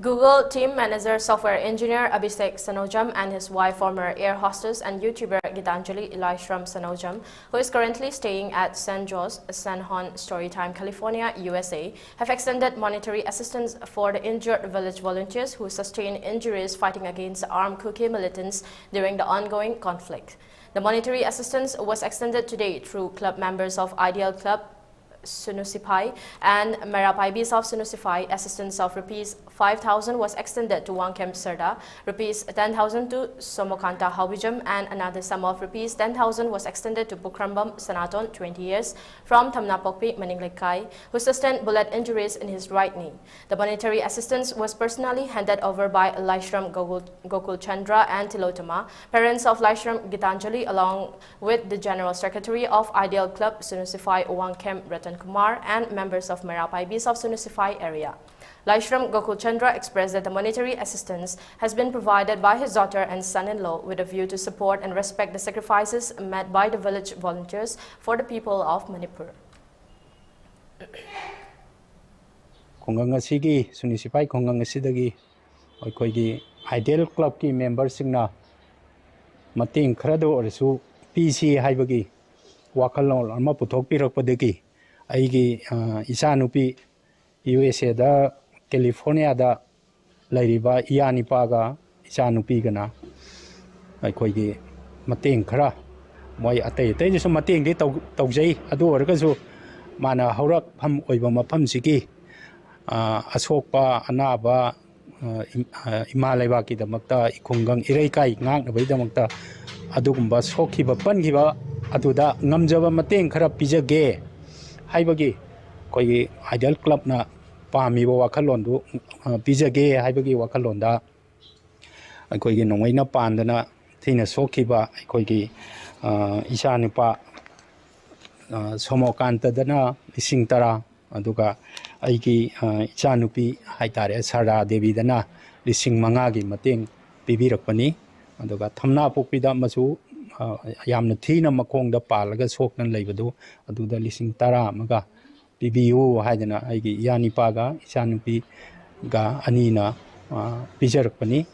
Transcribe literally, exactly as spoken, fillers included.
Google team manager, software engineer Abhishek Sanojam and his wife, former air hostess and YouTuber Gitanjali Ilaishram Sanojam, who is currently staying at Saint George, San Juan Storytime, California, U S A, have extended monetary assistance for the injured village volunteers who sustained injuries fighting against armed Kuki militants during the ongoing conflict. The monetary assistance was extended today through club members of Ideal Club Sunushiphai and Meira Paibis of Sunushiphai, assistance of rupees five thousand was extended to Wangkhem Sarda, rupees ten thousand to Somokanta Haobijam, and another sum of rupees ten thousand was extended to Pukhrambam Sanaton, twenty years, from Thamnapokpi Maning Lekai, who sustained bullet injuries in his right knee. The monetary assistance was personally handed over by Laishram Gokul, Gokul Chandra and Tilotama, parents of Laishram Gitanjali, along with the General Secretary of Ideal Club Sunushiphai Wangkhem Ratan Kumar and members of Meira Paibis of Sunushiphai area. Laishram Gokul Chandra expressed that the monetary assistance has been provided by his daughter and son-in-law with a view to support and respect the sacrifices made by the village volunteers for the people of Manipur. ꯈꯨꯡꯒꯪ ꯑꯁꯤꯒꯤ, ꯁꯨꯅꯤꯁꯤꯐꯥꯏ ꯈꯨꯡꯒꯪ ꯑꯁꯤꯗꯒꯤ ꯑꯩꯈꯣꯏꯒꯤ ideal ꯀ꯭ꯂꯕꯀꯤ ꯃꯦꯝꯕꯔꯁꯤꯡꯅ ꯃꯇꯦꯡ ꯈꯔꯗ ꯑꯣꯏꯔꯁꯨ ꯄꯤꯁꯤ ꯍꯥꯏꯕꯒꯤ ꯋꯥꯈꯜꯂꯣꯟ ꯑꯃ ꯄꯨꯊꯣꯛꯄꯤꯔꯛꯄꯗꯒꯤ ꯑꯩꯒꯤ, ꯑ, ꯏꯆꯥꯅꯨꯄꯤ ꯌꯨ ꯑꯦꯁ ꯑꯦꯗ, ꯀꯦꯂꯤꯐꯣꯔꯅꯤꯌꯥꯗ ꯂꯩꯔꯤꯕ ꯏꯌꯥ ꯅꯤꯄꯥꯒ ꯏꯆꯥꯅꯨꯄꯤꯒꯅ ꯑꯩꯈꯣꯏꯒꯤ ꯃꯇꯦꯡ ꯈꯔ, ꯃꯣꯏ ꯑꯇꯩ ꯑꯇꯩꯗꯁꯨ ꯃꯇꯦꯡꯗꯤ ꯇꯧ-, ꯇꯧꯖꯩ꯫ ꯑꯗꯨ ꯑꯣꯏꯔꯒꯁꯨ ꯃꯥꯅ ꯍꯧꯔꯛꯐꯝ ꯑꯣꯏꯕ ꯃꯐꯝꯁꯤꯒꯤ, ꯑ, ꯑꯁꯣꯛꯄ ꯑꯅꯥꯕ, ꯑ, ꯏꯝ-, ꯑ, ꯏꯃꯥ ꯂꯩꯕꯥꯛꯀꯤꯗꯃꯛꯇ, ꯈꯨꯡꯒꯪ ꯏꯔꯩꯀꯥꯏ ꯉꯥꯛꯅꯕꯒꯤꯗꯃꯛꯇ ꯑꯗꯨꯒꯨꯝꯕ ꯁꯣꯛꯈꯤꯕ ꯄꯟꯈꯤꯕ ꯑꯗꯨꯗ ꯉꯝꯖꯕ ꯃꯇꯦꯡ ꯈꯔ ꯄꯤꯖꯒꯦ ꯍꯥꯏꯕꯒꯤ ꯑꯩꯈꯣꯏꯒꯤ ꯑꯥꯏꯗꯤꯌꯦꯜ ꯀ꯭ꯂꯕꯅ ꯄꯥꯝꯃꯤꯕ ꯋꯥꯈꯜꯂꯣꯟꯗꯨ, ꯑ, ꯄꯤꯖꯒꯦ ꯍꯥꯏꯕꯒꯤ ꯋꯥꯈꯜꯂꯣꯟꯗ ꯑꯩꯈꯣꯏꯒꯤ ꯅꯣꯡꯃꯩꯅ ꯄꯥꯟꯗꯅ ꯊꯤꯅ ꯁꯣꯛꯈꯤꯕ ꯑꯩꯈꯣꯏꯒꯤ, ꯑ, ꯏꯆꯥꯅꯨꯄꯥ, ꯑ, ꯁꯣꯃꯣꯀꯥꯟꯇꯗꯅ ꯂꯤꯁꯤꯡ ꯇꯔꯥ, ꯑꯗꯨꯒ ꯑꯩꯒꯤ, ꯑ, ꯏꯆꯥꯅꯨꯄꯤ ꯍꯥꯏꯇꯥꯔꯦ, ꯁꯔꯗꯥ ꯗꯦꯕꯤꯗꯅ ꯂꯤꯁꯤꯡ ꯃꯉꯥꯒꯤ ꯃꯇꯦꯡ ꯄꯤꯕꯤꯔꯛꯄꯅꯤ꯫ ꯑꯗꯨꯒ ꯊꯝꯅꯥꯄꯣꯛꯄꯤꯗ ꯑꯃꯁꯨ, ꯑ, ꯌꯥꯝꯅ ꯊꯤꯅ ꯃꯈꯣꯡꯗ ꯄꯥꯜꯂꯒ ꯁꯣꯛꯇꯅ ꯂꯩꯕꯗꯨ, ꯑꯗꯨꯗ ꯂꯤꯁꯤꯡ ꯇꯔꯥ ꯑꯃꯒ ꯄꯤꯕꯤꯌꯨ ꯍꯥꯏꯗꯅ ꯑꯩꯒꯤ ꯏꯌꯥꯅꯤꯄꯥꯒ ꯏꯆꯥꯅꯨꯄꯤ ꯒ ꯑꯅꯤꯅ, ꯑ, ꯄꯤꯖꯔꯛꯄꯅꯤ꯫